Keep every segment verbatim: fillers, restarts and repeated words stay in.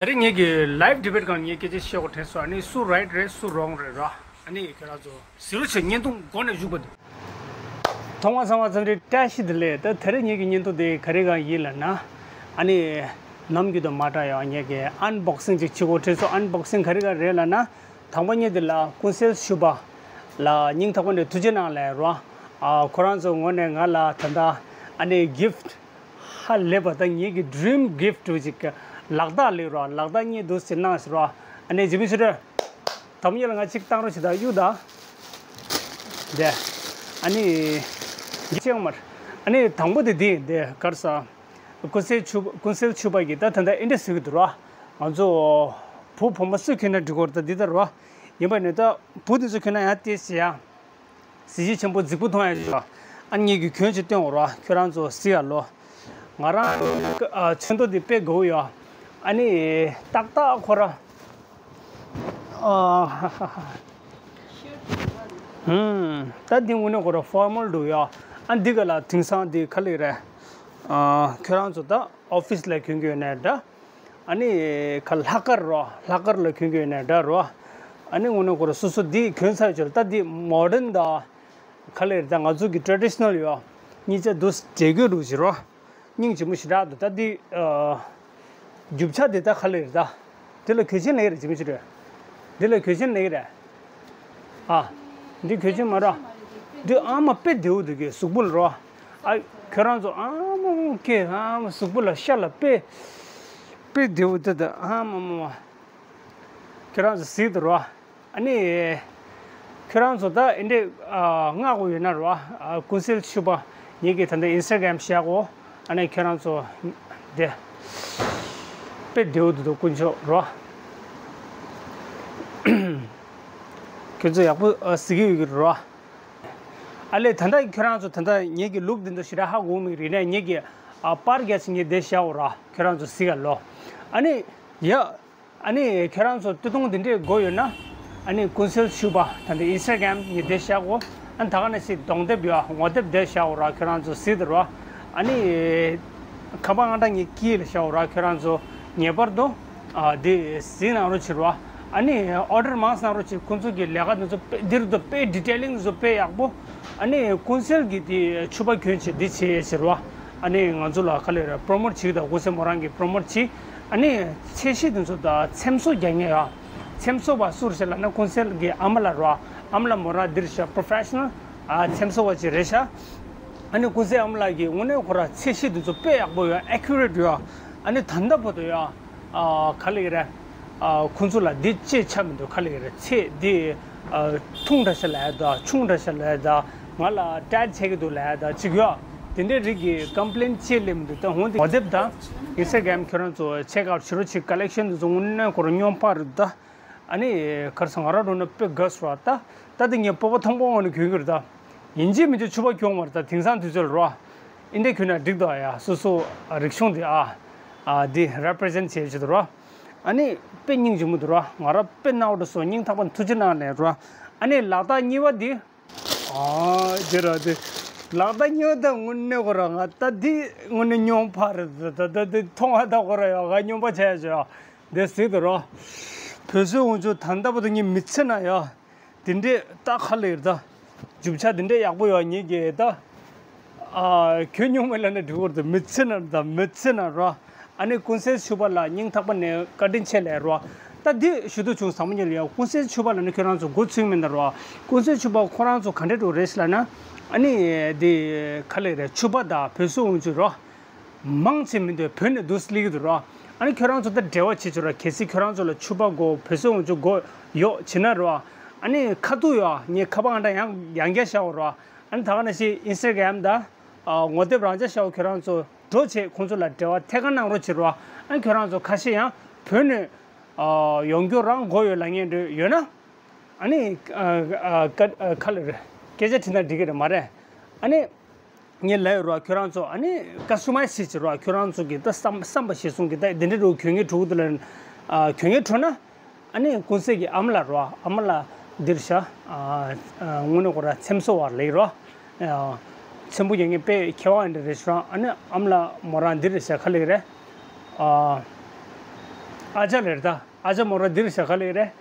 ད་རེས་ངེད་ཀྱི་live debate་སྒང་ངས་སྐད་ཆ་བཤད་དགོས་དྲན་སོང་། ཨ་ནི་སུ་right་རེད་སུ་wrong་རེད་ར། ཨ་ནི་ཁྱེད་རང་ཚོ་གཟིགས་རོགས་བྱེད། བརྙན་ཐུང་མགོ་ནས་མཇུག་བར་དུ། ཐོག་མ་ཚང་མ་འཚམས་འདྲི་བཀྲ་ཤིས་བདེ་ལེགས། ད་ད་རེས་ངེད་ཀྱི་བརྙན་ཐུང་དེ་ག་རེ་སྒང་ཡིན་ལབ་ན། ཨ་ནི་ནམ་རྒྱུན་དང་མ་འདྲ་ཡང་ངེད་ཀྱི་unboxing་ཅིག་བྱེད་དགོས་དྲན་སོང་། unboxing་ག་རེ་སྒང་རེད་ལབ་ན། དང་པོ་ཉིད་དེ་ལ་ཀུན་གསལ་ཕྱུ་པ་ལ་སྙིང་ཐག་པ་ནས་ཐུགས་རྗེ་གནང་ལབ་རོ། ཨ་ཁོ་རང་ཚོ་ངོས་ནས་ང་ལ་ད་ལྟ་ཨ་ནི་gift་ཧ་ལས་པ་ད་ངེད་ཀྱི་dream gift་ཅིག་ལག་རྟགས་སླེབས་རོ། ལག་རྟགས་གཉིས་འདུག་ཟེར་གནང་ཟེར་རོ། ཨ་ནི་ཇི་མི་ཤི་རེ། དང་པོ་ཉིད་ལ་ང་གཅིག་བཏང་རོགས་བྱེད་ད་གཡུག་ད། དེ། ཨ་ནི། འགྱིག་ཅང་མར། ཨ་ནི་དང་པོ་དེ་འདི་ཡིན་དེ་གར་ས། ཀུན་གསལ་ཕྱུ་ཀུན་གསལ་ཕྱུ་པ་གི་ད་ད་ལྟ་ཨེ་འདྲ་ཟེར་གི་འདུག་རོ། ང་ཚོ་བུ་བུ་མོ་སུ་ཁྱོད་ན་འགྲིག་གོ་རེད་ད་འདི་ལྟར་རོ། ཡིན་པ་ནི་ད་བུ་དེ་ཚོ་ཁྱོད་ན་ཡང་ཏེ་ཟེར་ཡ། གཟི་བརྗིད་ཆེན་པོ་རྫིག་པོ་མཐོང་ཡ་ཞིག་ཡོད། ཨ་ནི་ངེད་ཀྱི་གྱོན་ཆས་སྟོན་འོ་རོ། ཁྱོད་རང་ཚོ་གཟིགས་ཡ་ལོ། ང་རང་ཚོ་ཨ་ཚོན་མདོག་འདི་དཔེ་དགའ་བོ་ཡོད། ཨ་ནི་ཏག་ཏག་ཁོ་ར། ཨ་ཧ་ཧ་ཧ། ཧུམ། ད་འདི་དངོས་གནས་ཁོ་ར་formal་འདུག་ཡ། ཨ་འདི་ག་ལ་དེང་སང་འདི་ག་ལེ་རེད། ཨ་ཁྱོད་རང་ཚོ་ད་office་ལ་གྱོན་གྱི་ཡོད་ནའི་འདྲ། ཨ་ནི་ཁ་ལྷག་དཀར་རོ། ལྷག་དཀར་ལ་གྱོན་གྱི་ཡོད་ནའི་འདྲ་རོ། ཨ་ནི་དངོས་གནས་ཁོ་ར་སོ་སོ་འདི་གྱོན་ཚར་ཡོད་ཅོལ་ད་འདི་modern་ད། ག་ལེ་རེད་ད་ང་ཚོ་གི་traditional་ཡོད། གཉིས་ཆ་འདུག་འདྲེས་གྱོན་འདུག་ཞེས་རོ། སྙིང་རྗེ་མོ་ཞེ་དྲག་འདུག་ད་འདི་ཨ། རྒྱུ་ཆ་འདི་ད་ག་ལེ་རེད་ད། འདི་ལ་གོས་ཆེན་ལེགས་རེད་ཇི་མི་ཅི་རེད། འདི་ལ་གོས་ཆེན་ལེགས་རེད། ཨ། འདི་གོས་ཆེན་མ་ར། འདི་ཨ་མ་དཔེ་བདེ་བོ་འདུག་གི་གཟུགས་པོ་ལ་རོ། ཨ། ཁྱོད་རང་ཚོ་ཨ་མ་མ་ཀེ་ཨ་མ་གཟུགས་པོ་ལ་ཤ་ལ་དཔེ། དཔེ་བདེ་བོ་འདུག་ད་ཨ་མ་མ་མ། ཁྱོད་རང་ཚོ་གཟིགས་འདུག་རོ། ཨ་ནི། ཁྱོད་རང་ཚོ་ད་ཨེ་འདྲས་ཨ་མངགས་དགོས་ཡོད་ན་རོ། ཨ་ཀུན་གསལ་ཕྱུ་པ་ངེད་ཀྱི་ད་ལྟ་Instagram་བཞག་གོ། ཨ་ནི་ཁྱོད་རང་ཚོ་དེ་དཔེ་བདེ་བོ་འདུག་འདུག་དཀོན་མཆོག་རོ། ཁྱོད་ཚོ་ཡག་པོ་ཨ་གཟིགས་ཀྱི་ཡོད་ཀྱི་རོ། ཨ་ལས་ད་ལྟ་ཁྱོད་རང་ཚོ་ད་ལྟ་ངེད་ཀྱི་ལུག་འདི་ཚོ་ཞེ་དྲག་ཧ་གོ་མི་རེད་ནས་ངེད་ཀྱི་ཨ་པར་རྒྱག་ཅིག་ངེད་དེ་བཞག་གོ་ར་ཁྱོད་རང་ཚོ་གཟིགས་ཀ་ལོ། ཨ་ནི་ཡ། ཨ་ནི་ཁྱོད་རང་ཚོ་སྟོད་ཐུང་འདི་འདྲས་དགོས་ཡོད་ན། ཨ་ནི་ཀུན་གསལ་ཕྱུ་པ་ད་ལྟ་Instagram་ངེད་དེ་བཞག་གོ། ཨ་ནི་ད་ག་ནས་ཤིག་གདོང་དེབ་ཡོད་ངོ་དེབ་དེ་བཞག་གོ་ར་ཁྱོད་རང་ཚོ་གཟིགས་དེ་རོ། ཨ་ནི། ཁ་པར་ཨང་གྲངས་ངེད་ཀྱི་ལ་བཞག་གོ་ར་ཁྱོད་རང་ཚོ་ངེས་པར་དུ། ཨ་འདི་གཟིགས་གནང་རོགས་བྱེད་རོ། ཨ་ནི་order་མང་གནང་རོགས་བྱེད། ཁོང་ཚོ་གི་ལས་ཀ་འདི་ཚོ་དཔེ་འདིར་དུ་དཔེ་detailing་འདི་ཚོ་དཔེ་ཡག་པོ། ཨ་ནི་ཀུན་གསལ་གྱི་དེ་ཕྱུ་པ་གྱོན་བྱེད་འདི་བྱེད་ཡས་བྱེད་རོ། ཨ་ནི་ང་ཚོ་ལ་ག་ལེ་ར་promote་བྱེད་དང་ཀུན་གསལ་མོ་རང་གི་promote་བྱེད། ཨ་ནི་ཚད་གཞི་དེ་ཚོ་དང་ཚེམ་བཟོ་རྒྱག་མཁན་ཡ། ཚེམ་བཟོ་བ་སུ་རེད་ཟེར་ལབ་ན་ཀུན་གསལ་གྱི་ཨ་མ་ལགས་རོ། ཨ་མ་ལགས་མོ་རང་འདིར་ཤ་professional་ཨ་ཚེམ་བཟོ་བ་ཅིག་རེད་ཤག་ཨ་ནི་ཀུན་གསལ་ཨ་མ་ལགས་ཀྱི་དངོས་གནས་ཁོ་ར་ཚད་གཞི་དེ་ཚོ་དཔེ་ཡག་པོ་ཡོད། accurate་ཡོད། ཨ་ནི་ད་ལྟ་བར་དུ་ཡ། ཨ་ག་ལེ་ར། ཨ་ཁོང་ཚོ་ལ་འདི་ཅེས་ཆ་མི་འདུག་ག་ལེ་ར་ཚད་འདི། ཨ་ཐུང་འདྲ་ཤ་ལ་ཡ་ད་ཆུང་འདྲ་ཤ་ལ་ཡ་ད་ང་ལ་tight་བྱེད་ཀྱི་འདུག་ལ་ཡ་ད་ཅིག་ཡོད། དེ་འདྲའི་རིགས་ཀྱི་complain་ཅེས་སླེབས་མི་འདུག་ད་འོང་དེ་ངོ་དེབ་ད་Instagram་ཁྱོད་རང་ཚོ་check out་བྱེད་རོགས་བྱེད། collection་འདི་ཚོ་དངོས་གནས་ཁོ་ར་སྙོམས་པ་རེད་ད། ཨ་ནི་ཁར་སང་ང་ར་འགྲོ་ན་དཔེ་དགའ་སོང་ད། ད་དེ་ངས་སྤོབས་པ་ཐང་པོ་ངང་ནས་གྱོན་གྱི་རེད་ད། ཡིན་གཅིག་མིན་གཅིག་ཕྱུ་པ་གྱོན་པ་རེད་ད་དེང་སང་དུས་ཚོད་ལ་རོ། ཨིན་འདྲས་གྱོན་ན་འགྲིག་འདུག་ཨ་ཡ་སོ་སོ་རིག་གཞུང་དེ་ཨ། ཨ་འདི་represent་བྱེད་ཆེད་དུ་རོ། ཨ་ནི་དཔེ་སྙིང་རྗེ་མོ་འདུག་རོ། ང་ར་དཔེ་སྣང་བ་འགྲོ་སོང་། སྙིང་ཐག་པ་ནས་ཐུགས་རྗེ་གནང་ནས་རོ། ཨ་ནི་ལག་རྟགས་གཉིས་པ་འདི། ཨ་དེ་ར་དེ། ལག་རྟགས་གཉིས་པ་ད་དངོས་གནས་ཁོ་ར་ང་ད་འདི་དངོས་གནས་སྙོམས་པ་རེད་ད། ད་ད་དེ་མཐོང་བ་ད་ཁོ་ར་ཡ་ང་སྙོམས་པ་བྱས་ཡ་བྱས་ཡ། འདི་གཟིགས་དང་རོ། བོད་བཟོའི་འོག་འཇུག་ད་ལྟ་བར་དུ་ངས་མི་ཚེ་ན་ཡ། དེ་འདྲས་ད་ག་ལེར་ད། རྒྱུ་ཆ་དེ་འདྲས་ཡག་པོ་ཡོད་ངེས་ཀྱི་ད། ཨ་ཁྱོད་སྙོམས་པ་ལ་ནི་འགྲིག་གི་རེད་ད། མི་ཚེ་ན་ད་མི་ཚེ་ན་རོ། ཨ་ནི་ཀུན་གསལ་ཕྱུ་པ་ལ་སྙིང་ཐག་པ་ནས་བཀའ་དྲིན་ཆེ་ལབ་རོ། ད་འདི་ཞུ་འདོད་བྱུང་ཟབ་མོ་ཉིད་ལ་ཡ། ཀུན་གསལ་ཕྱུ་པ་ལ་ནི་ཁྱོད་རང་ཚོ་མགོ་ཚོད་མིན་ད་རོ། ཀུན་གསལ་ཕྱུ་པ་ཁོ་རང་ཚོ་ག་འདྲས་འགྲོ་རེད་ཟེར་ལབ་ན། ཨ་ནི་འདི་ག་ལེར་ཕྱུ་པ་དང་བོད་བཟོའི་འོག་འཇུག་རོ། མང་ཆེ་མི་འདུག་བོད་ནས་འདུག་སླེབས་ཀྱི་འདུག་རོ། ཨ་ནི་ཁྱོད་རང་ཚོ་ད་འབྲེལ་བ་བྱེད་ཆོག་ར། གལ་སྲིད་ཁྱོད་རང་ཚོ་ལ་ཕྱུ་པ་དགོས་བོད་བཟོ་འོག་འཇུག་དགོས་ཡོད་བྱེད་ན་རོ། ཨ་ནི་ཁ་ཐུག་ཡོད་ངས་ཁ་པར་ཨང་གྲངས་ཡང་ཡང་བསྐྱར་བཞག་ཡོད་རོ། ཨ་ནི་ད་ག་ནང་བཞིན་Instagram་དང་། ཨ་ངོ་དེབ་རང་འཇགས་བཞག་ཡོད། ཁྱོད་རང་ཚོ་འགྲོ་བྱེད་ཁོང་ཚོ་ལ་འབྲེལ་བ་ཐད་ཀར་གནང་རོགས་བྱེད་རོ། ཨ་ནི་ཁྱོད་རང་ཚོ་ཁ་ཤས་ཡང་བོད་ནས་ཨ་ཡོང་རྒྱུ་རང་དགོས་ཡོད་ལབ་མཁན་འདྲ་ཡོད་ན། ཨ་ནི་ཨ་ཨ་ཀ་ཨ་ཁ་ལ་རེ་སྐད་ཆ་དྲིས་ན་འགྲིག་གི་རེད་མ་རེད། ཨ་ནི། ངས་ལབ་ཡོད་རོ། ཁྱོད་རང་ཚོ་ཨ་ནི་customize་བྱེད་ཀྱི་རོ། ཁྱོད་རང་ཚོ་གི་ད་བསམ་བསམ་པ་ཞིག་གསུང་གི་ད་འདི་འདྲ་རུ་གྱོན་གྱི་འགྲོ་གི་འདུག་ལ། ཨ་གྱོན་གྱི་འགྲོ་ན། ཨ་ནི་ཀུན་གསལ་གྱི་ཨ་མ་ལགས་རོ། ཨ་མ་ལགས་འདིར་བཞག་ཨ་ཨ་དངོས་གནས་ཁོ་རང་ཚེམ་བཟོ་བ་ལེགས་རོ། ཨ་ཚེམ་བུ་རྒྱག་མཁན་དཔེ་མཁས་དབང་འདྲ་རེད་ཤག་ཨ་ནི་ཨ་མ་ལགས་མོ་རང་འདིར་བཞག་ག་ལེར་རེད། ཨ་ ཨ་ཅག་རེད་ད། ཨ་ཅག་མོ་ར་འདིར་ཞག་ག་ལེ་རེད།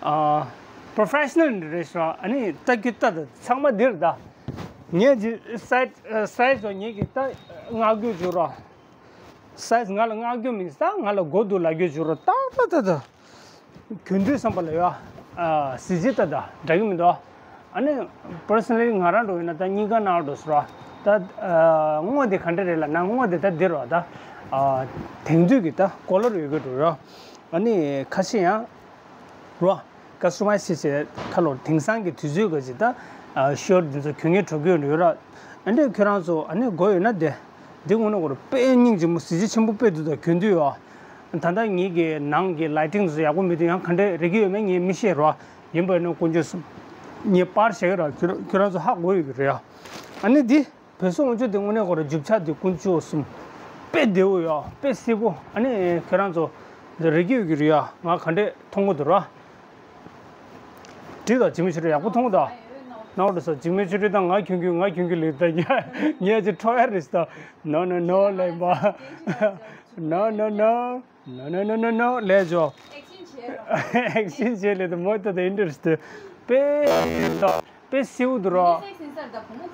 ཨ། པོ་རོ་ཕེ་ཤ་ནལ་རེད་ཤག་ཨ་ནི་ལྟ་གི་ལྟ་ད་ཚང་མ་འདིར་ད། ངས་ཇི་སའི་ཛི་སའི་ཛི་ངེད་ཀྱི་ད་མངགས་རྒྱུ་བྱུང་རོགས། སའི་ཛི་ང་ལ་མངགས་རྒྱུ་མིན་ད་ང་ལ་མགོ་འདུག་ལབ་རྒྱུ་བྱུང་རོགས་ད་ད་ད་ད། གྱོན་དུས་བསམ་པ་ལ་ཡ། ཨ། གཟི་བརྗིད་ལྟ་ད་འདྲ་གི་མི་འདུག་ཨ་ནི་པར་སོ་ནལ་ལི་ང་རང་འགྲོ་ཡིན་ན་ད་གཉིས་ཀ་ནང་འགྲོ་ཟེར་བ། ད་ཨ་དངོས་དེ་ག་འདྲ་རེད་ལབ་ན་དངོས་དེ་ད་འདིར་བ་ད། ཨ་དེང་དུས་ཀྱི་ད་ཀོ་ལོར་ཡོད་གི་འགྲོ་ར། ཨ་ནི་ཁ་ཤས་ཡང་ར་ཀ་སི་ཊ་མའི་ཛི་བྱས་བྱས་ཁ་ལོར་དེང་སང་གི་དུས་ཚོད་ག་ཅིག་ད་ཨ་ཤོར་འདི་ཚོ་གྱོན་ངེས་འགྲོ་གི་ཡོད་ར། ཨ་འདྲས་ཁྱོད་རང་ཚོ་ཨ་ནི་དགོས་ཡོད་ན་དེ། འདི་དངོས་གནས་ཁོ་ར་དཔེ་སྙིང་རྗེ་མོ་གཟི་བརྗིད་ཆེན་པོ་དཔེ་འདུག་ད་གྱོན་དུས་ཡོད། ད་ལྟ་ངེད་ཀྱི་ནང་གི་ལའི་ཊིང་དེ་ཚོ་ཡག་པོ་མི་འདུག་ཡང་ག་འདྲས་རེག་གི་ཡོད་མེད་ངས་མི་ཤེས་རོ། ཡིན་པ་ཡིན་ན་དཀོན་མཆོག་གསུམ། ངས་པར་བཞག་གི་ར་ཁྱོད་ཁྱོད་རང་ཚོ་ཧ་གོ་ཡོད་ཀྱི་རེད་ཡ། ཨ་ནི་འདི་བོད་སོག་དབུ་ཆོས་དེ་དངོས་གནས་ཁོ་ར་རྒྱུ་ཆ་དེ་དཀོན་མཆོག་གསུམ། དཔེ་བདེ་བོ་ཡོད་དཔེ་སིལ་པོ་ཨ་ནི་ཁྱོད་རང་ཚོ་རེག་གི་ཡོད་ཀྱི་རེད་ཡ། ང་ག་འདྲས་མཐོང་གི་འདུག་ར། འགྲིག་དང་འཇིགས་མེད་ཆོས་སྒྲོན་ཡག་པོ་མཐོང་གི་འདུག་ནང་དུ་ས་འཇིགས་མེད་ཆོས་སྒྲོན་དང་ང་གྱོན་གྱི་ང་གྱོན་གྱི་ལེགས་ད་ཉ་ཉ་ཅི་ཁྲོ་ཡ་རེད་ད། No no no ལེགས་པ། No no no no no no no no ལེགས་ཇོ། ཨེག་ཤན་བྱས་ལེགས་ད་མོ་ད་ད་ཨིན་ཊི་རེ་སི་ཊི་དཔེ་ད་དཔེ་སིའུ་འདུག་རོ།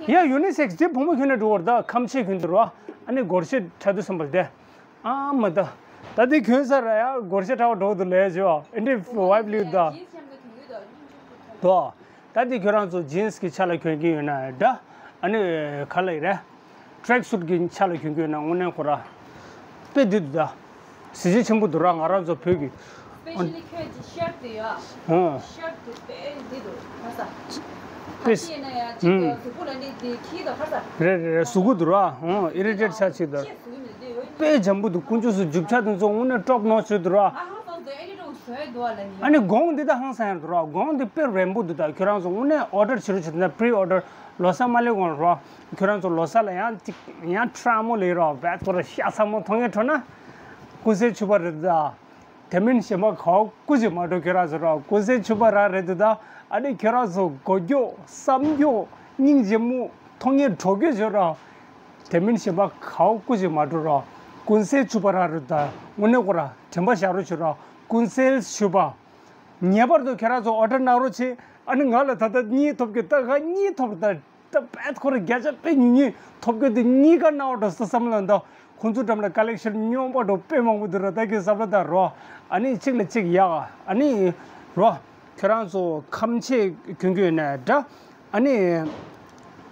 ཡ་ཡུ་ནི་སེག་སི་དེ་བུ་མོ་གྱོན་ནས་འགྲོ་བར་ད་ཁམས་ཆེ་གྱོན་འདུག་རོ། ཨ་ནི་སྒོར་གཞས་འཁྲབ་དུས་བསམ་པར་དེ། ཨ་མ་ད། ད་འདི་གྱོན་ས་ར་ཡ་སྒོར་གཞས་འཁྲབ་འགྲོ་འདུག་ལས་བྱོས་ཨེ་འདྲི་ཝའི་བི་ལིའུ་ད། དོ། ད་འདི་ཁྱོད་རང་ཚོ་ཇིན་སི་གི་ཆ་ལ་གྱོན་གྱི་ཡོད་ན་འདྲ། ཨ་ནི་ག་ལ་ཡི་རེད། ཊྲེག་སུཊ་གི་ཆ་ལ་གྱོན་གྱི་ཡོད་ན་དངོས་གནས་ཁོ་ར། དཔེ་འདི་འདུག་ད། གཟི་བརྗིད་ཆེན་པོ་འདུག་ར་ང་རང་ཚོ་བོད་ཀྱི། སི་པེ་ཤལ་ལི་ཁྱོད་ཀྱི་ཤར་དུ་ཡོད། ཧོ། ཤར་དུ་དཔེ་འདི་འདུག་ཁ་ས། དཔེ། ཁ་ཤས་ན་ཡང་ཅིག་ཧུམ། གཟུགས་པོ་ལ་འདི་འདི་ཁྱི་དང་ཁ་ས། རེད་རེད་རེད་གཟུགས་པོ་འདུག་ར་ཧོ་ཨི་རི་ཊེཊ་ཆགས་ཆེ་འདུག་ཁྱི་གཟུགས་འདི་འདི་འོ། དཔེ་འཇམ་པོ་འདུག་དཀོན་མཆོག་གསུམ་རྒྱུ་ཆ་དེ་ཚོ་དངོས་གནས་ཊོབ་ནོ་ཆི་འདུག་ར། ཨ་ཧང་སང་འདི་ཨེ་འདྲ་འདྲ་བཟོས་འདུག་ཨ་ལ་ནི། ཨ་ནི་གོང་འདི་ད་ཧང་སང་ཡང་འདུག་ར་གོང་འདི་དཔེ་རན་པོ་འདུག་ད་ཁྱོད་རང་ཚོ་དངོས་གནས་ཨོ་ཌར་བྱེད་རོགས་བྱེད་ད་པི་རི་ཨོ་ཌར་ལོ་གསར་མ་སླེབས་གོང་ལ་ར། ཁྱོད་རང་ཚོ་ལོ་གསར་ལ་ཡང་ཅིག་ཡང་ཁྲ་མོ་ལས་ར་བད་ཐོ་ར་ཤ་ཚ་མོ་མཐོང་ཡས་འཕྲོ་ན། ཀུན་གསལ་ཕྱུ་པ་རེད་ད། དེ་མིན་གཞན་པ་ག་བ་སྐུ་ཅིག་མ་འགྲོ་ཁྱོད་རང་ཚོ་ར་ཀུན་གསལ་ཕྱུ་པ་རང་རེད་འདུག་ད། ཨ་ནི་ཁྱོད་རང་ཚོ་མགོ་སྐྱོག་བསམ་སྐྱོག་སྙིང་རྗེ་མོ་མཐོང་ངེས་འགྲོ་སྐྱོད་བྱོས་ར། དེ་མིན་གཞན་པ་ག་བ་སྐུ་ཅིག་མ་འགྲོ་ར་ཀུན་གསལ་ཕྱུ་པ་རང་རེད་ད། དངོས་གནས་ཁོ་ར་དྲན་པ་བཞག་རོགས་བྱོས་ར་ཀུན་གསལ་ཕྱུ་པ། ངེས་པར་དུ་ཁྱོད་རང་ཚོ་ཨོ་ཌར་གནང་རོགས་བྱེད། ཨ་ནི་ང་ལ་ད་ལྟ་གཉིས་ཐོབ་ཀྱི་ད་ང་གཉིས་ཐོབ་ད། ད་བད་ཁོ་ར་བརྒྱ་ཆ་དཔེ་ཉུང་ཉུང་ཐོབ་རྒྱུ་དེ་གཉིས་ཀ་ནའོ་འགྲོ་ས་བསམ་ལ་འདའ། ཁོང་ཚོ་འགྲམ་ལ་ཀ་ལེག་ཤན་རྙོག་པ་འགྲོ་དཔེ་མང་པོ་འདུག་ར་ད་གི་བསམ་ལ་ད་རོ། ཨ་ནི་གཅིག་ལ་གཅིག་ཡག་ཨ་ནི་རོ། ཁྱོད་རང་ཚོ་ཁམས་ཆེ་གྱོན་གྱོན་ནས་འདྲ། ཨ་ནི་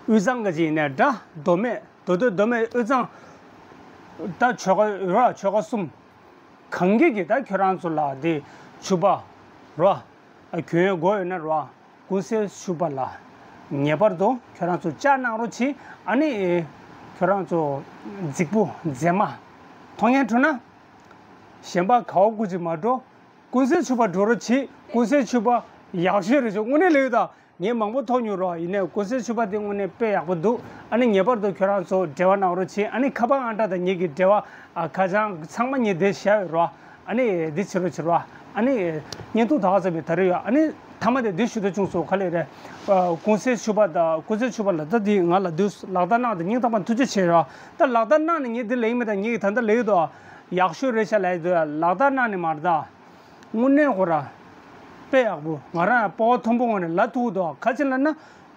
དབུས་གཙང་ག་ཅིག་ཡིན་ནས་འདྲ་མདོ་སྨད་མདོ་སྟོད་མདོ་སྨད་དབུས་གཙང་། ད་ཆོལ་ཁ་རོ་ཆོལ་ཁ་གསུམ། གང་གི་གི་ད་ཁྱོད་རང་ཚོ་ལ་དེ་ཕྱུ་པ་རོ། གྱོན་དགོས་ཡོད་ན་རོ། ཀུན་གསལ་ཕྱུ་པ་ལ་ངེས་པར་དུ་ཁྱོད་རང་ཚོ་བཅར་གནང་རོགས་གྱིས། ཨ་ནི་ཁྱོད་རང་ཚོ་རྫིག་པོ་མཛེས་མ་མཐོང་ཡན་འཕྲོད་ན། གཞན་པ་ག་བ་སྐུ་ཅིག་མ་འགྲོ། ཀུན་གསལ་ཕྱུ་པ་འགྲོ་རོགས་གྱིས། ཀུན་གསལ་ཕྱུ་པ་ཡག་ཤོས་རེད་ཆོག་དངོས་གནས་ལེགས་ད། ངས་མང་པོ་ཐོག་ཉུང་རོགས་ཡིན་ནས་ཀུན་གསལ་ཕྱུ་པ་དེ་དངོས་གནས་དཔེ་ཡག་པོ་འདུག་ཨ་ནི་ངེས་པར་དུ་ཁྱོད་རང་ཚོ་འབྲེལ་བ་གནང་རོགས་གྱིས། ཨ་ནི་ཁ་པར་ཨང་གྲངས་དང་ངེད་ཀྱི་འབྲེལ་བ་ཨ་ཁ་བྱང་ཚང་མ་ངས་འདིར་བཞག་ཡོད་རོགས། ཨ་ནི་འདི་བྱེད་རོགས་བྱེད་རོགས། ཨ་ནི་བརྙན་ཐུང་ད་ག་ཙམ་མེད་ད་རེ་ཡོད། ཨ་ནི་མཐའ་མ་དེ་འདི་ཞུ་ད་བྱུང་སོང་ག་ལེ་རེད། ཀུན་གསལ་ཕྱུ་པ་དང་ཀུན་གསལ་ཕྱུ་པ་ལ་ད་འདི་ང་ལ་འདི་ལག་བསྟར་གནང་དང་སྙིང་ཐག་པ་ཐུགས་རྗེ་ཆེ་རོགས། ད་ལག་བསྟར་གནང་ནས་ངས་འདི་ལེགས་མེད་དང་ངེད་ཀྱི་ད་ལྟ་ལེགས་འདུག་ཡག་ཤོས་རེད་ཤག་ལབ་ཡོད་དུས་ལག་བསྟར་གནང་ནས་མ་རེད་ད། དངོས་གནས་ཁོ་ར། དཔེ་ཡག་པོ་ང་རང་ཡང་སྤོ་བོ་མཐོན་པོ་ངོས་ནས་ལ་ཐུག་འདུག་ག་ཅི་ལབ་ན།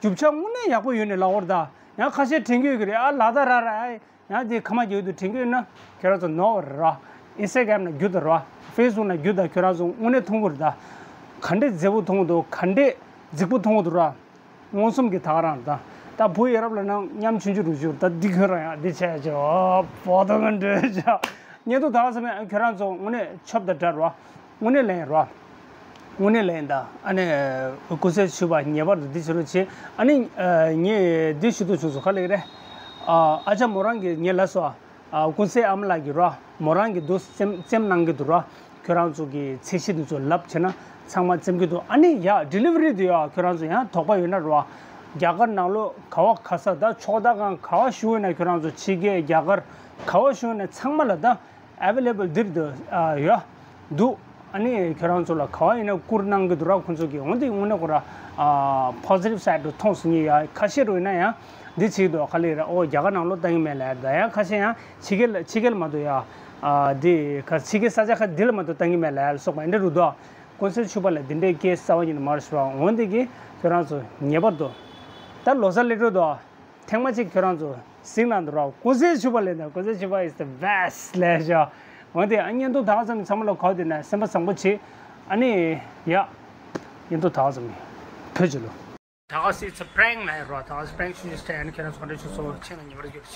རྒྱུ་ཆ་དངོས་གནས་ཡག་པོ་ཡོད་ནས་ལབ་འོར་ད། ཡང་ཁ་ཤས་དྲན་གྱི་ཡོད་ཀྱི་རེད་ཨ་ལག་ད་ར་ར་ཨེ། ཡང་དེ་ཁ་མ་རྒྱུད་དུ་དྲན་གྱི་ཡོད་ན། ཁྱེད་རང་ཚོ་ནོར་བ་རེད་ར། ཨིན་སི་ཊ་གྷ་རམ་ན་རྒྱུད་དུ་ར། ཕེ་སི་བུག་ན་རྒྱུད་ད་ཁྱེད་རང་ཚོ་དངོས་གནས་མཐོང་གི་རེད་ད། ག་འདྲས་མཛེས་པོ་མཐོང་གི་འདུག་ག་འདྲས་རྫིག་པོ་མཐོང་གི་འདུག་ར། མངོན་སུམ་གྱི་ད་ག་རང་རེད་ད། ད་བུ་ཡ་རབས་ལ་ན་མཉམ་ཆུང་ཆུང་རུ་བཞུར་ད་འདི་ཁྱོད་རང་ཡང་འདི་བྱས་ཅོ་བོ་ཏོ་ག་འདྲས་བྱ། ཉེ་དུ་ད་ག་ས་མེད་ཁྱེད་རང་ཚོ་དངོས་གནས་ཆོབ་ད་འདྲ་ར། དངོས་གནས་ལན་རོ། དངོས་གནས་ལན་ད། ཨ་ནི་ཀུན་གསལ་ཕྱུ་པ་ངེས་པར་དུ་འདི་བྱེད་རོགས་བྱེད། ཨ་ནི་ངས་འདི་ཞུ་དུ་བྱུང་སོང་ག་ལེ་རེད། ཨ་ཅག་མོ་རང་གིས་ངས་ལབ་སོང་། ཀུན་གསལ་ཨ་མ་ལགས་ཀྱིས་རོ། མོ་རང་གིས་འདུག་རྩེམ་རྩེམ་གནང་གི་འདུག་རོ། ཁྱོད་རང་ཚོ་གི་ཚད་གཞི་འདི་ཚོ་ལབ་བྱས་ན་ཚང་མ་རྩེམ་གི་འདུག་ཨ་ནི་ཡ་ཌི་ལི་ཝ་རི་དེ་ཡ་ཁྱོད་རང་ཚོ་ཡང་དོགས་པ་ཡོད་ན་རོ། རྒྱ་གར་ནང་ལོགས་ག་བ་ག་ས་ད་ཕྱོགས་ད་གང་ག་བ་བཞུགས་ཡོད་ན་ཁྱོད་རང་ཚོ་ཕྱི་རྒྱལ་རྒྱ་གར་ག་བ་བཞུགས་ཡོད་ན་ཚང་མ་ལ་ད། ཨེ་ཝེ་ལེ་བལ་འདིར་དུ་ཡོད་འདུག་ཨ་ནི་ཁྱོད་རང་ཚོ་ལ་ག་བ་ཡིན་ན་བསྐུར་གནང་གི་འདུག་ར། ཁོང་ཚོ་གིས་འོན་ཏེ་དངོས་གནས་ཁོ་ར་ཕོ་ཟི་ཊིབ་སའེ་ཌི་རུ་མཐོང་སོང་ངས་ཡ་ཁ་ཤས་རུ་ཡིན་ན་ཡང་འདི་བྱེད་འདུག་ག་ལེ་ར། ཨོ་རྒྱ་གར་ནང་ལོགས་ལྟ་གི་མེད་ལ་ད་ཡང་ཁ་ཤས་ཡང་ཕྱི་རྒྱལ་ཕྱི་རྒྱལ་མ་གཏོགས་ཡ་ ཨ་འདི་ག་ཕྱི་གི་ས་ཆ་ཁ་འདི་ལ་མ་གཏོགས་བཏང་གི་མེད་ལ་ཡ་ལ་སོགས་པ་འདི་རུ་འདུག་ཀུན་གསལ་ཕྱུ་པ་ལ་འདི་འདྲའི་སྐད་གསར་བ་ཡིན་ན་མར་ཞུ་རོགས། འོན་ཏེ་གི་ཁྱོད་རང་ཚོ་ངེས་པར་དུ་ད་ལོ་གསར་སླེབས་འགྲོ་འདུག་ཐེངས་མ་གཅིག་ཁྱོད་རང་ཚོ་གཟིགས་གནང་འདུག་རོགས། ཀུན་གསལ་ཕྱུ་པ་ལས་ན་ཀུན་གསལ་ཕྱུ་པ་is the best ལས་ཤོག་འོན་ཏེ་ཨ་བརྙན་ཐུང་ད་ག་ཙམ་ཚང་མ་ལ་གོ་དེ་ན་སེམས་པ་བཟང་པོ་བྱེད། ཨ་ནི་ཡ་བརྙན་ཐུང་ད་ག་ཙམ་བོད་ཀྱི་ལོ། ད་ག་སི་it's a prank ལ་ཡ་རོགས། ད་ག་སི་prank ཞུ་ཞུ་སྟེ་ཨ་ནི་ཁྱེད་རང་ཚོ་ག་འདྲ་ཆུ་ཚོ་ཆེ་ན་ཉེ་བར་གྱུར།